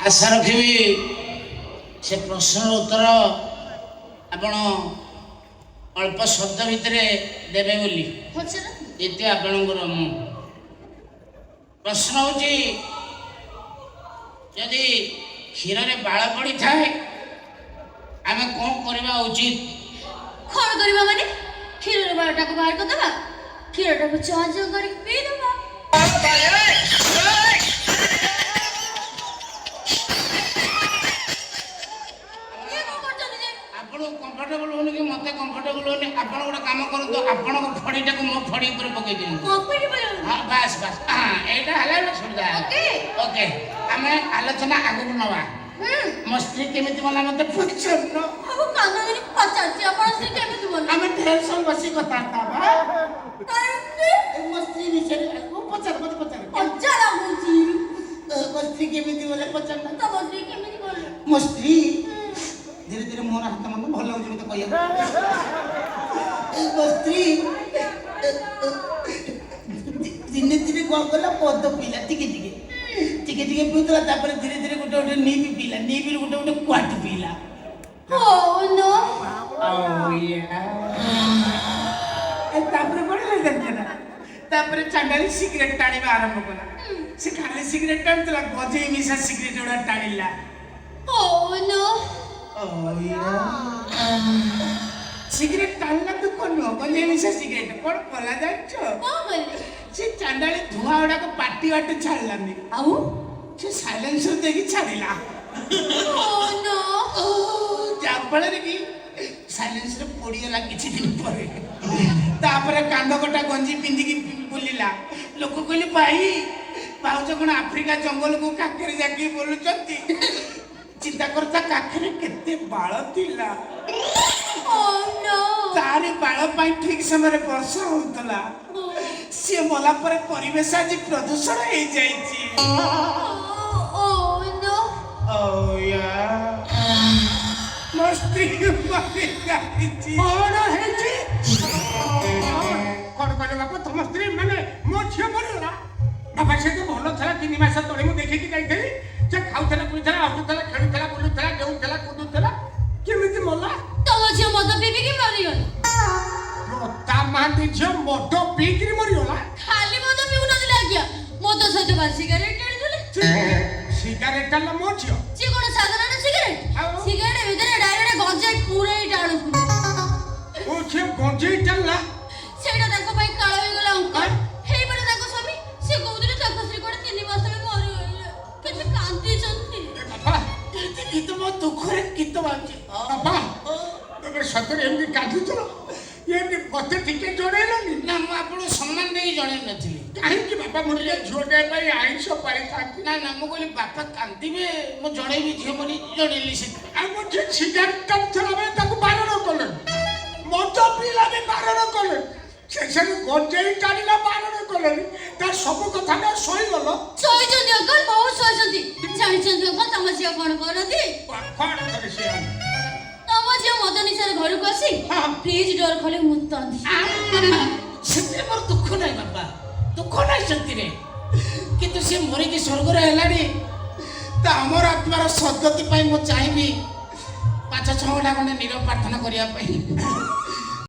ଆଶା ରଖିବି ସେ ପ୍ରଶ୍ନର ଉତ୍ତର ଆପଣ ଅଳ୍ପ ଶବ୍ଦ ଭିତରେ ଦେବେ ବୋଲି। ପଚାରନ୍ତୁ। ଦ୍ୱିତୀୟ ଆପଣଙ୍କର ମୁଁ ପ୍ରଶ୍ନ ହେଉଛି, ଯଦି କ୍ଷୀରରେ ବାଳ ପଡ଼ିଥାଏ, ଆମେ କ'ଣ କରିବା ଉଚିତ? କଣ କରିବା ମାନେ, କ୍ଷୀରର ବାଳଟାକୁ ବାହାର କରିଦବା, କ୍ଷୀରଟାକୁ ଚଁ ଚଁ କରିକି ପିଇଦବା। ଇଏ କଣ କରୁଛନ୍ତି ଯେ? ଆପଣଙ୍କୁ କମ୍ଫର୍ଟେବଲ ହଉନି କି ମୋତେ କମ୍ଫର୍ଟେବଲ ହଉନି। ଆପଣ ଗୋଟେ କାମ କରନ୍ତୁ, ଆପଣଙ୍କ ଫଡ଼ିଟାକୁ ମୋ ଫଡ଼ି ଉପରେ ପକେଇ ଦିଅନ୍ତୁ। କମ୍ଫର୍ଟେବଲ ହଉନି। ହଁ, ବାସ୍ ବାସ୍, ହଁ, ଏଇଟା ହେଲା ଗୋଟେ ସୁବିଧା। ଓକେ। ଓକେ, ଆମେ ଆଲୋଚନା ଆଗକୁ ନବା। ମୋ ସ୍ତ୍ରୀ କେମିତି ମଲା, ମତେ ପଚାରୁନ। ଆଉ କାନ୍ଦୁନି, ପଚାରୁଛି, ଆପଣ ସ୍ତ୍ରୀ କେମିତି ମଲା? ଆମେ ଢେର ସବୁ ବସି କଥାବାର୍ତ୍ତା ହବା। କାହିଁକି? ମୋ ସ୍ତ୍ରୀ ବିଷୟରେ ମୁଁ ପଚାର, ମତେ ପଚାର। ପଚାର ହଉଛି। ମୋ ସ୍ତ୍ରୀ କେମିତି ମଲେ ପଚାରୁନ। ତମ ସ୍ତ୍ରୀ କେମିତି ମଲେ? ମୋ ସ୍ତ୍ରୀ ଧୀରେ ଧୀରେ, ମୋର ହାତ ମନ ଭଲ ଲାଗୁଛି ମତେ କହିବାକୁ। ମୋ ସ୍ତ୍ରୀ ଦିନେ ଦିନେ କଣ କଲା, ମଦ ପିଇଲା, ଟିକେ ଟିକେ ଟିକେ ଟିକେ ପିଉଥିଲା। ତାପରେ ଧୀରେ ଧୀରେ ଗୋଟେ ଗୋଟେ ନିପ୍ ପିଇଲା, ନିପିରୁ ଗୋଟେ ଗୋଟେ କ୍ୱାଟ ପିଇଲା। Oh no. Oh yeah. ତାପରେ କଣ ହେଲା ଜାଣିଛ ନା? ତାପରେ ଚାଣ୍ଡାଳି ସିଗାରେଟ ଟାଣିବା ଆରମ୍ଭ କଲା। ସେ ଖାଲି ସିଗାରେଟ ଟାଣୁଥିଲା, ଗଜେଇ ମିଶା ସିଗାରେଟ ଗୁଡା ଟାଣିଲା। Oh no. Oh yeah. Cigarette ଟାଣିଲା ଦୁଃଖ ନୁହଁ, ଗଞ୍ଜେଇ ମିଶା ସିଗାରେଟ କଣ କଲା ଜାଣିଛ? କଣ କଲେ? ସେ ଚାଣ୍ଡାଳି ଧୂଆଁ ଗୁଡାକ ପାଟି ବାଟେ ଛାଡ଼ିଲାନି। ଆଉ? ସେ ସାଇଲେନ୍ସର ଦେଇକି ଛାଡ଼ିଲା। Oh no. ଯାହାଫଳରେ କି ସାଇଲେନ୍ସର ପୋଡ଼ିଗଲା କିଛି ଦିନ ପରେ। ତାପରେ କାନ୍ଧ କଟା ଗଞ୍ଜି ପିନ୍ଧିକି ବୁଲିଲା। ଲୋକ କହିଲେ, ଭାଇ, ଭାଉଜ କଣ ଆଫ୍ରିକା ଜଙ୍ଗଲକୁ କାଖରେ ଜାକି ବୁଲୁଛନ୍ତି? ଚିନ୍ତା କର, ତା କାଖରେ କେତେ ବାଳ ଥିଲା। Oh no. ତାରି ବାଳ ପାଇଁ ଠିକ ସମୟରେ ବର୍ଷା ହଉଥିଲା। ସିଏ ମଲା ପରେ ପରିବେଶ ଆଜି ପ୍ରଦୂଷଣ ହେଇଯାଇଛି। Oh no. Oh yeah. ମୋ ସ୍ତ୍ରୀ ମରି ଯାଇଛି। କଣ ହେଇଛି? କଣ କହିଲେ ବାପା, ତମ ସ୍ତ୍ରୀ ମାନେ ମୋ ଝିଅ ମରିଗଲା? ବାପା, ସେ ତ ଭଲ ଥିଲା। 3 ମାସ ତଳେ ମୁଁ ଦେଖିକି ଯାଇଥିଲି। ସେ ଖାଉଥିଲା, ପିଉଥିଲା, ହସୁଥିଲା, ଖେଳୁଥିଲା, ବୁଲୁଥିଲା, ଡେଉଁଥିଲା, କୁଦୁଥିଲା। କେମିତି ମଲା? ତମ ଝିଅ ମଦ ପିଇକି ମରିଗଲା। ଲତା ମହାନ୍ତି ଝିଅ ମଦ ପିଇକିରି ମରିଗଲା? ଖାଲି ମଦ ପିଉନଥିଲେ ଆଜ୍ଞା, ମଦ ସହିତ ବା ସିଗାରେଟ ଟାଣୁଥିଲେ। ସିଗାରେଟ ଟାଣିଲା ମୋ ଝିଅ? ସିଏ କଣ ସାଧାରଣ ସିଗାରେଟ? ଆଉ? ସିଗାରେଟ ଭିତରେ ଡାଇରେକ୍ଟ ଗଞ୍ଜେଇ ପୁରେଇ ଟାଣୁଥିଲେ। ମୋ ଝିଅ ଗଞ୍ଜେଇ ଟାଣିଲା? ସେଇଟା ତାଙ୍କ ପାଇଁ କାଳ ହେଇଗଲା ଅଙ୍କଲ। ଆଁ? ହେଇପାରେ ତାଙ୍କ ସ୍ୱାମୀ, ସେ କହୁଥିଲେ ତାଙ୍କ ସ୍ତ୍ରୀ କୁଆଡେ 3 ମାସ ତଳେ ମରିଗଲେ, କେତେ କାନ୍ଦିଛନ୍ତି। ଏ ବାପା। ଗୀତ, ମୋ ଦୁଃଖରେ ଗୀତ ବାଜୁଛି। ବାପା, ତମେ ସତରେ ଏମିତି କାନ୍ଦୁଥିଲ? ଏମିତି ମତେ ଟିକେ ଜଣେଇଲନି? ନା, ମୁଁ ଆପଣଙ୍କୁ ସମ୍ମାନ ଦେଇକି ଜଣେଇ ନଥିଲି। କାହିଁକି ବାପା? ମୁଁ ଟିକେ ଝିଅଟା ପାଇଁ ଆଇଁଷ ପାଇଥାନ୍ତି। ନା ନା, ମୁଁ କହିଲି ବାପା କାନ୍ଦିବେ, ମୁଁ ଜଣେଇବି ଝିଅ ମରି ଜଣେଇଲି ସେଥିପାଇଁ। ଆଉ ମୋ ଝିଅ ସିଗାରେଟ ଟାଣୁଥିଲା ବେଳେ ତାକୁ ବାରଣ କଲେ, ମଦ ପିଇଲା ବି ବାରଣ କଲେ, ଶେଷରେ ଗଞ୍ଜେଇ ଟାଣିଲା ବାରଣ କଲେନି, ତାର ସବୁ କଥାଟା ସହିଗଲ। ଶୋଇଛନ୍ତି ଅଙ୍କଲ, ବହୁତ ଶୋଇଛନ୍ତି। ଜାଣିଛନ୍ତି ଅଙ୍କଲ, ତମ ଝିଅ କଣ କରନ୍ତି? କଣ କରେ ସେ? ତମ ଝିଅ ମଦ ନିଶାରେ ଘରକୁ ଆସି ଫ୍ରିଜ ଡୋର ଖୋଲି ମୁତନ୍ତି। ସେଥିରେ ମୋର ଦୁଃଖ ନାହିଁ ବାପା, ଦୁଃଖ ନାହିଁ ସେଥିରେ। କିନ୍ତୁ ସେ ମରିକି ସ୍ୱର୍ଗରେ ହେଲାଣି। ତ ଆମର ଆତ୍ମାର ସଦ୍ଗତି ପାଇଁ ମୁଁ ଚାହିଁବି 5-6 ଘଣ୍ଟା ଖଣ୍ଡେ ନୀରବ ପ୍ରାର୍ଥନା କରିବା ପାଇଁ।